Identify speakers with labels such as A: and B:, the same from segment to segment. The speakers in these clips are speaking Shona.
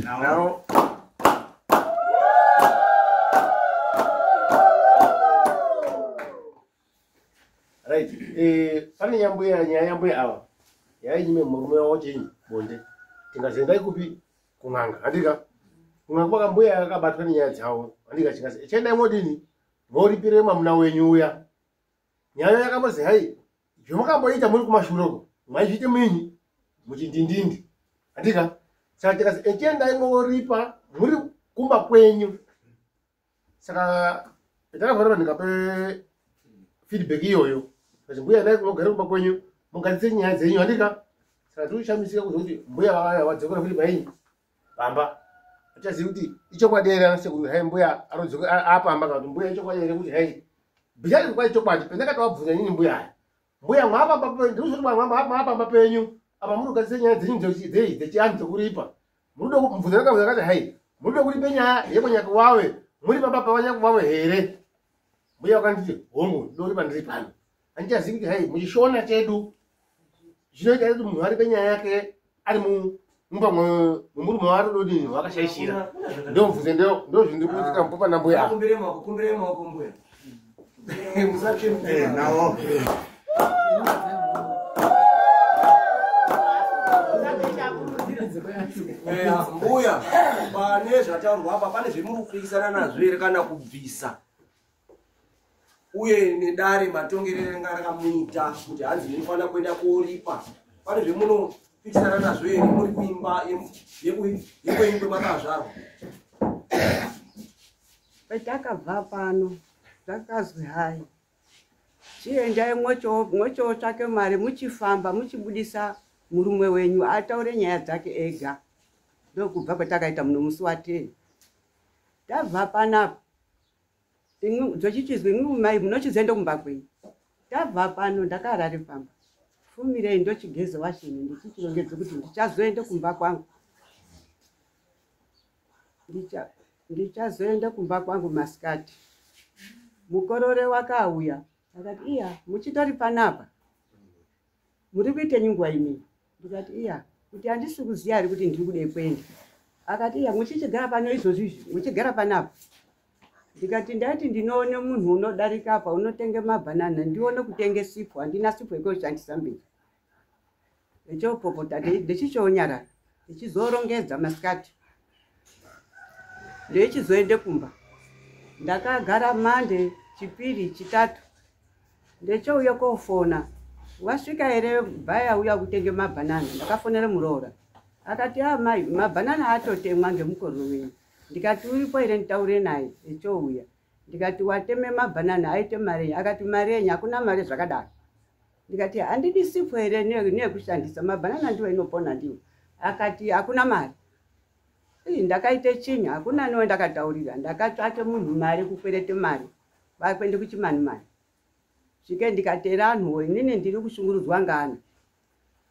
A: Nawo. Right. Pane nyambuya, nyaya yambuya ava. Yainyime murume wavo chinyi bonde. Tingazoendai kupi? Kun'anga. Handika? Kun'anga kwaka mbuya akabatwa nenyaya dzavo. Handika chingazi. Chiendai modini? Moripire mwamuna wenyu uya. Nyaya yakambozi hai. Zvamukamboita muri kumashure uko. Mwaizviite munyi muchindindindi. Handika? Saka tikazi echiendai moripa muri kumba kwenyu. Saka takavhara ndikape feedback iyoyo. Kazi mbuya endai kumogara kumba kwenyu mugadzise nyaya dzenyu handika? Saka tikushamisika kuzwa kuti mbuya vaya vadzokera futi painyi pamba. Achazivi kuti ichokwadi here ana sekuru hai mbuya anodzoka apamba kana kuti mbuya ichokwadi here kuti hai bhichari kwa ichokwadi pendakatowabvunza inini mbuya aya. Mbuya mwapamba penyu ndiri kuti mwapamba penyu apa muri kugadzisa nyaya dzenyu dzechianhu dzekuripa. Munoda kumubvunza ndakabvunza akati hai munoda kuripe nyaya yekonyakuwawe muri pamba pavanyakuwawe here? Mbuya vakanditi hongu ndoripa ndiri pano. Handichazivi kuti hai muchishona chedu zvinoita kuti munhu aripe nyaya yake ari mumba mwemurume waari wakashaishira. Ndomubvunze ndozvindiri kuti kambopa nambuya.
B: Kumbire maoko, kumbire maoko mbuya. Musatsve
C: Nawo.
B: Mbuya, pane zvataurwa apa, pane zvemuri kupikisana nazvo here kana kubvisa? Uye nedare matongero anga rakamuita kuti hanzi munofanira kuenda koripa. Pane zvemunopikisana nazvo here muri kuimba yekwenyu kwemakazvarwa?
D: Patakabva pano zvakazwi hai chiendai mwochootsvake mari muchifamba muchibudisa murume wenyu ataure nyaya dzake ega. Ndokubva kwatakaita muno musi wa 10. Tabva panapa dzochichizwi imwi mai munochizoenda kumba kwenyu. Tabva pano ndakarare pamba. Fumirei ndochigeza washini ndichichirongedza kuti ndichazoenda kumba kwangu. Ndichazoenda kumba kwangu masikati. Mukorore wakauya akati iya muchitori panapa muri kuite nyungwa imi. Ndikati iya kuti handisi kuziya ari kuti ndiri kude kuenda. Akati iya muchichigara pano izvozvi izvi muchigara panapa. Ndikati ndaiti ndinoone munhu unodarika apa unotenge mabhanana ndione kutenge sipo handina sipo yekushandisa mberi. Ndichopopota ndichichonyarara ndichizorongedza masikati. Ndichizoende kumba. Ndakagara mande chipiri chitatu. Ndichouya kofona. Wasvika here bhaya uya kutenge mabhanana? Ndakafonera muroora. Akati ah mai mabhanana atotemwa ngemukororo wenyu. Ndikati uripo here nditaure naye echouya. Ndikati wateme mabhanana aite mari yenyu. Akati mari yenyu hakuna mari zvakadaro. Ndikati handidi sipo here neyekushandisa mabhanana ndiwo inopona ndiwo. Akati hakuna mari. Ii ndakaite chinyi hakuna newe ndakataurira. Ndakatsvake munhu mari kukwerete mari. Vakuende kuchimani mani. Svike ndikatera anhuwo inini ndiri kushungurudzwa ngaana.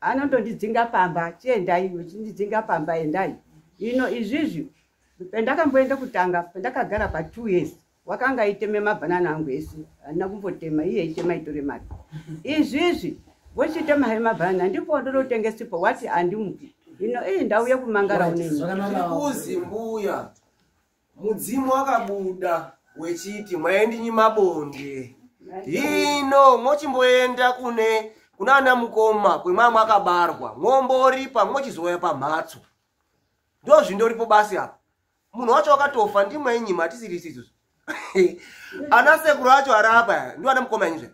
D: Anondondidzinga pamba chiendai uchindidzinga pamba endai. Ino izvizvi pendakamboenda kutanga pendakagara pa 2 years wakanga aiteme mabhanana angu ese handina kumbotema iye aitema itore mari. Izvizvi vochitema hai mabhanana ndipo ndinotenge sipo wati handimupi. Ino iyi ndauya kumangara uneni.
B: Kuzi mbuya mudzimu wakabuda wechiti mwaendinyima bonde. Hino mochimboenda kune kunana mukoma kwemwa mwakabarwa mwomboripa mwochizouya pamhatso. Ndozvindoripo basi apa. Munhu wacho wakatofa ndimwe inyima atisiri isisu. Ana sekuru acho ari apa ndiwo ana mukoma inzve.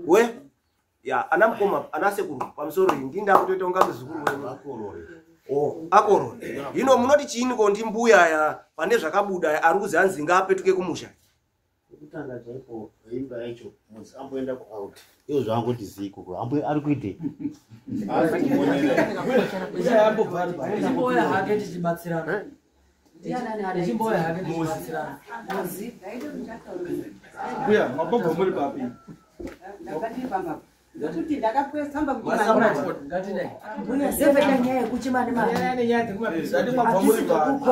B: We ya ana mukoma ana sekuru pamusoro iyi ndinda kutoita kunga muzukuru wenyu.
C: Akorore.
B: Oh, akorore. Hino munoti chiini ko ndi mbuya ya pane zvakabuda ari kuzi hanzi ngaapetuke kumusha.
C: Kutanga chaipo imba yacho muzi amboenda ku out. Iyo zvaangoti ziko ko ambo ari kuite.
E: Tichimboya hake tichibatsirana. Tichimboya hake tichibatsirana.
F: Mbuya, mabhobho muri papi?
D: Ndakandipamba. Nekuti ndakapuwa tsamba kuti mangwana.
E: Ngatidai.
G: Mbuya nyaya yekuchimani mani.
F: Zati mwabva muri papi.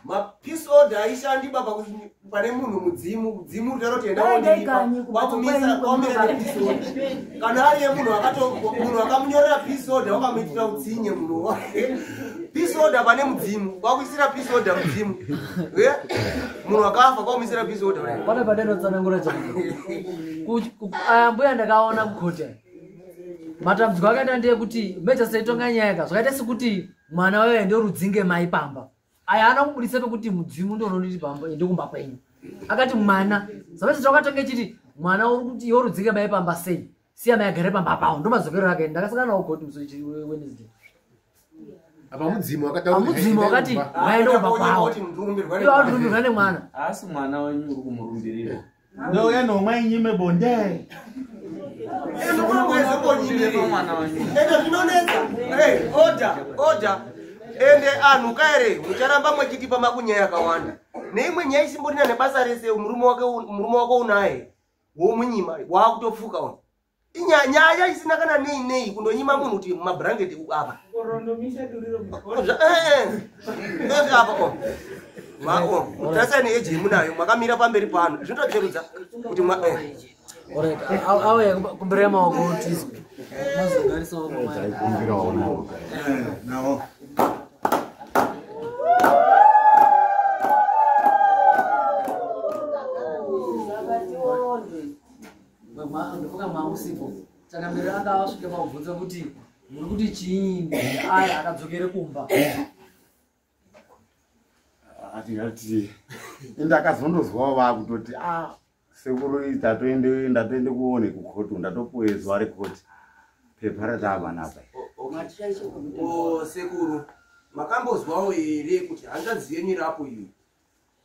B: Ma peace order aishandi baba kuti pane munhu mudzimu, mudzimu uri kuti enda
G: Dai
B: wondipa.
G: kanyi kumbatso
B: Wakumisa,
G: kwenyu
B: wakumira
G: kwemukaka.
B: ne peace order. Kana ariye munhu akato munhu akamunyorera peace order wakamuitira utsinye munhu. Peace Peace order pane mudzimu. Kwakuisira peace order mudzimu. Munhu akafa kwakuisira peace order.
E: Pane pandinotsanangura chaiko. Aya mbuya ndakaona kukoti. Matambudziko akaita ndeyekuti magistrate tonga nyaya ka zvakaita sekuti mwana wewe ndorudzinge mai pamba. Aya haana kubudisa pekuti mudzimu ndononditi pamba ndokumba kwenyu. Akati mwana zvakaita zvakatonga chiti mwana uri kuti iwe rudzinge mai pamba sei? Siya mai agare pamba pawo ndomadzokero ake. Ndakasangana nawo koti musi Wednesday.
A: Apa mudzimu akataura.
E: Mudzimu wakati waenda kumba kwawo. Iwe warumbirwa nemwana.
F: Asi mwana wenyu uri kumurumbirira.
C: Ndouya nomwe inyime bonde.
B: Ende zvinonetsa. Order, order. Ende anhu kaere mucharamba mwechitipa makunyaya yakawanda. Neimwe nyaya isimborina nebasa rese murume wako unaye. Womunyima waakutopfuka uno. Inyaya isina kana nei nei kundonyima munhu kuti mabhurangeti apa. Apa o. Mako, tasai neeji munayo makamira pamberi pano. Zvinototsverudza kuti
E: Alright, awe kumbira maoko tizwe. Mazogarisawo pamwe.
C: Kumbirawo nawo.
H: Nawo.
E: Ndofunga mausipo. Changamire anga asvike pakubvunza kuti muri kuti chii aya akadzokere kumba.
C: Atingati ndakazondozwawo vakutoti sekuru ndatoende kuone kukoti ndatopuwe zuva rekoti pepa ratava napa.
B: Sekuru makambozwawo here kuti hanzvadzi yenyu irapo iyo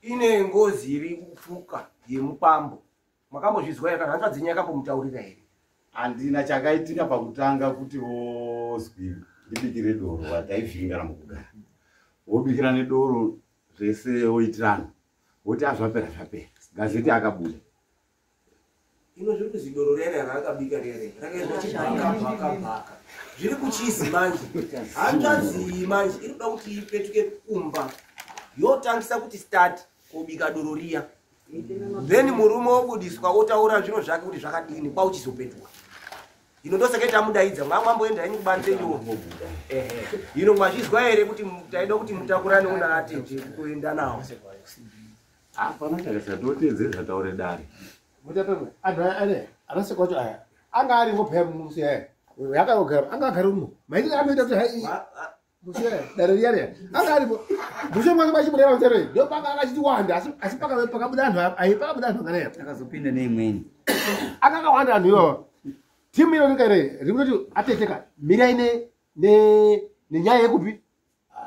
B: ine ngozi iri kupfuka yemukwambo? Makambozvizwa here kana hanzvadzi yenyu yakambomutaurira here?
C: Handina chakaitika pakutanga kuti wozwi ndibikire doro wataivhingana mukugara. Wobikira nedoro zvese woitirana. Woti azvapera zvapera. Gazeti akabuda.
B: Ino zviri kuzi doro rere raakabika rere rakaizwa chibhaka. Zviri kuchizi manje. Hanzvadzi manje iri kuda kuti ipetuke kumba. Yotangisa kuti start kobika doro riya. Then murume wobudiswa otaura zviro zvake kuti zvakadini kwauchizopetuka. Ino ndosaka tamudaidza mwamboenda henyu kubanze iwo. Ino mwazvizwa here kuti taida kuti mutakurane una atete kuenda nawo.
C: Hapana chakasatotedzera zvataure dare.
A: Mutapemwe anhu ane anaseka wacho aya anga ari ngopeya musi aya yakagara anga agara umo maitiro anoita kuti hai musi aya dare riya riya anga aripo mushe mwake machibudira mutero ndo panga akachiti wanda asi pakabuda anhu ayi pakabuda anhu anganaya
I: akazopinda neimweni
A: anga akawanda anhu iwawa. Timu inooneka here riri kutoti ateteka mirai nenyaya yekupi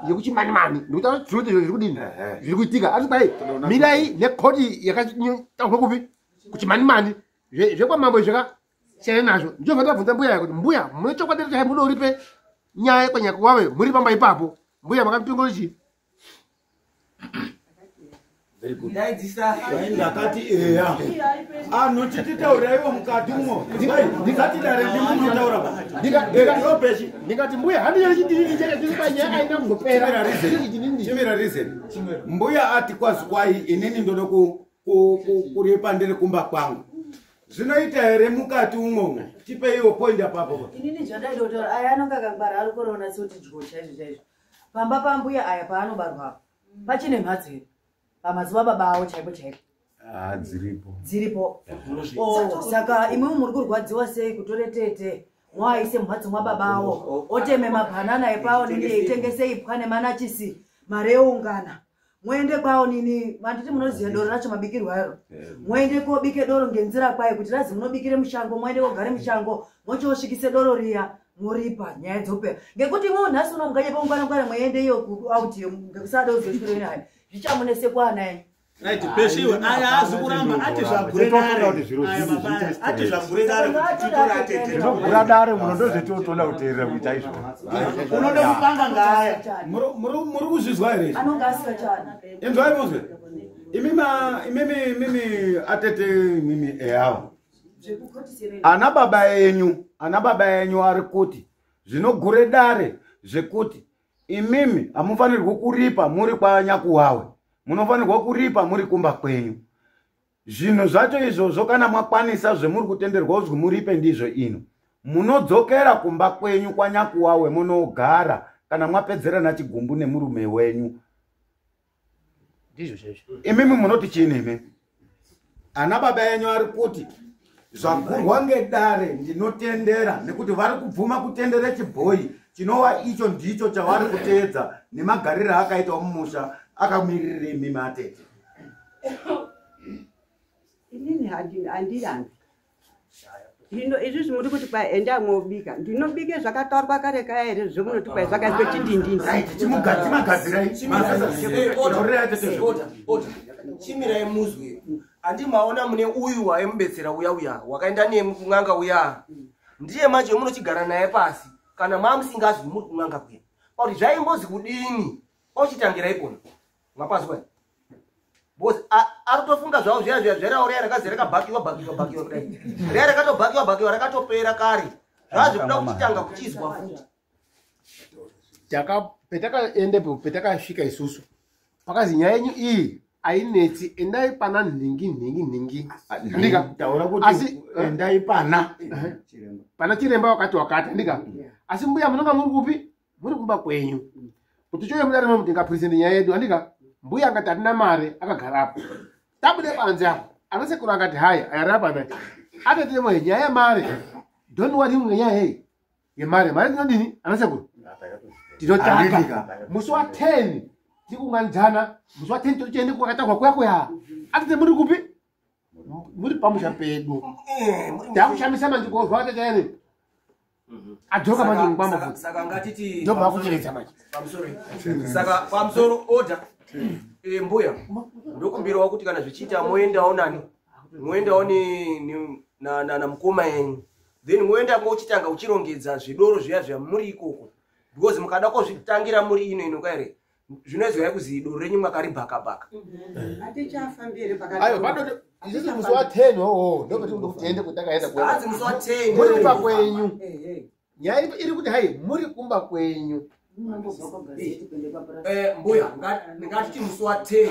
A: yekuchimanimani nekuti anoti zviri kudini zviri kuitika asi kwai mirai nekoti yakataurwa kupi kuchimanimani zvekwamambo zvakasiyana nazvo. Ndinobva ndabvunza mbuya kuti mbuya mune chokwadi chai munoripe nyaya kwanyakuwave muri pamba ipapo mbuya makapingura chii?
H: Ndakati eya anhu tititauraiwo mukati umo ndikati dare ndimunotaura
A: ndikati mbuya handiyechidinini aina kuzopera.
H: Chimira reason mbuya ati kwazi kwai inini ndoda kuripa ndiri kumba kwangu. Zvinoita here mukati umo? Tipeiwo point apapo.
G: Inini zvandaida kutaura aya anonga akangwara ari kuona sekuti dyo chaizvo chaizvo. Pamba pambuya aya paanobarwa pachine mhatso here? Pamazuva baba avo chaipo chaipo.
C: Dziripo.
G: Dziripo. Saka imwe muri kurwadziwa sei kutore tete mwaise mhatso mwababa avo oteme mabhanana epawo nini eitengese ipwa nemanachisi mari eungana. Muende kwawo nini manditi munoziva doro racho mabikirwo aro. Muende kobike doro ngenzira kwayo kuti razi munobikire mushango muende kogare mushango mochosvikise doro riya moripa nyaya dzopera. Ngekuti imwe nhasi uno mukanye paungwana muende iyo out ngekusada uzoshwiro hayi. Zvichamunese kwana yenyu.
J: Right, peshiwe aya azi kuramba ati zvagure dare. Ati zvagure dare kuti titora atete.
C: Zvinogura dare muno ndozvetotoda kuteerera kuita izvo.
J: Unoda kupanga ngaya.
H: Muri kuzvizwa here?
G: Anonga asikachana.
H: Inzwai muzwe. Imimi atete imimi eyawo. Ana baba enyu ari kuti zvinogure dare zvekuti imimi hamufanirwi kuripa muri kwanyakuwawe. Munofanirwa kuripa muri kumba kwenyu. Zvinhu zvacho izvozvo kana makwanisa zvemuri kutenderwa kuti muripe ndizvo ino. Munodzokera kumba kwenyu kwanyakuwawe munogara Kana mwapedzerana chigumbu nemurume wenyu.
A: Ndizvo chaizvo.
H: Imimi munoti chiini imi? Ana baba enyu ari kuti zvagurwa ngedare ndinotendera, nekuti vari kubvuma kutendera chibhoyi chinova icho ndicho chavari kuteedza nemagariro akaitawo mumusha akamiririra imimi atete.
D: Inini handirambi. Hino izvizvi muri kuti kwai enda mwobika, ndinobike zvakataurwa kare kaya here zvomunoti kwai zvakaiswe chindindindi?
H: Right, chimagadzirai.
B: Chimirai muzwe. Handimaona mune uyu waimubetsera uya uya wakaenda nemi kun'anga uya, ndiye manje munochigara naye pasi kana mamusingazwi muri kun'anga kuya pakuti zvaimbozi kudini pauchitangira ikona mwapazwa because ari kutofunga zvavo zviya zviya zverawo riya rakazi rakabhakiwa bhakiwa bhakiwa kudai, riya rakatobhakiwa bhakiwa rakatopera kare, zvazvekuda kuchitanga kuchizwa futi.
A: Petakaendepo, petakasvika isusu, pakazi nyaya yenyu iyi ainetsi, endai pana nhingi nhingi nhingi. Andika
H: Taura kuti
A: Asi-
H: endai pana
A: pana chiremba wakati wakati, andika. Asi mbuya munonga muri kupi? Muri kumba kwenyu. Kuti chouya mudare momu tingapresente nyaya yedu, andika. Mbuya angati hatina mare, akagara apo. Tabude panze apo, anasekuru akati hai, ayari apa nai atatemo nyaya yemare, don't worry ngenyaya yei yemare, mare tinodini anasekuru tinotaka
H: Andika.
A: Musi wa 10 tikuunganidzana, musi wa 10 tochiende kwakataurwa kuya kuya. Atete muri kupi? Muri pamusha pedu. Takushamisa manje kozwa atete adzoka manje mukwamba futi.
B: Saka ngatiti
A: Ndobva kuchiredza manje.
B: pamusoro, saka pamusoro order. Mbuya, ndokumbirawo kuti kana zvichiita moendawo nani, moendawo namukoma yenyu, then moenda mochitanga uchirongedza zvidoro zviya zviya muri ikoko, because mukada kozvitangira muri ino ino kaere zvinoizwa kuzi doro renyu makaribhakabhaka.
D: Hatichafambi here?
A: Aiwa, panoti isusu musi wa 10 wowo ndopetikuda kuti tiende kwatakaenda kuya.
B: Hanzi musi wa 10.
A: Muri kumba kwenyu. Nyaya iri kuti hai, muri kumba kwenyu.
B: Mbuya, ngatiti musi wa 10,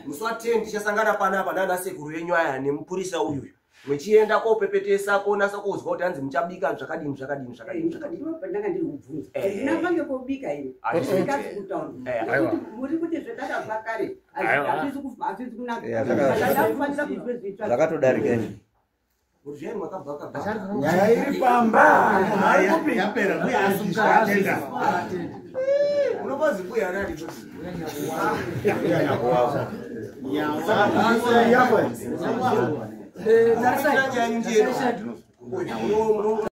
B: musi wa 10 tichasangana panapa nana sekuru venyu aya nemupurisa uyuyu, muchienda kopepetesa konasa kozwa kuti hanzi muchabika zvakadini zvakadini zvakadini zvakadini.
D: Ndanga ndiri kubvunza, ndinapange kobika ini
B: Hazvisi
D: ndikazi kutaura
B: Aiwa.
D: nekuti muri kuti zvetakabva kare
B: Aiwa.
D: hazvisi kunaka.
I: Eh, zvaka-
D: Saka ndakufanira kuzwe zvitsva.
I: Zvakatodarika izvi.
B: Kuti zviyani mwakabhakabhaka.
H: Nyaya iri pamba.
J: Yapera, mbuya atenda.
B: Unopazi mbuya anani?
E: Tarisai.
B: Nyaya yenyu ndiyo.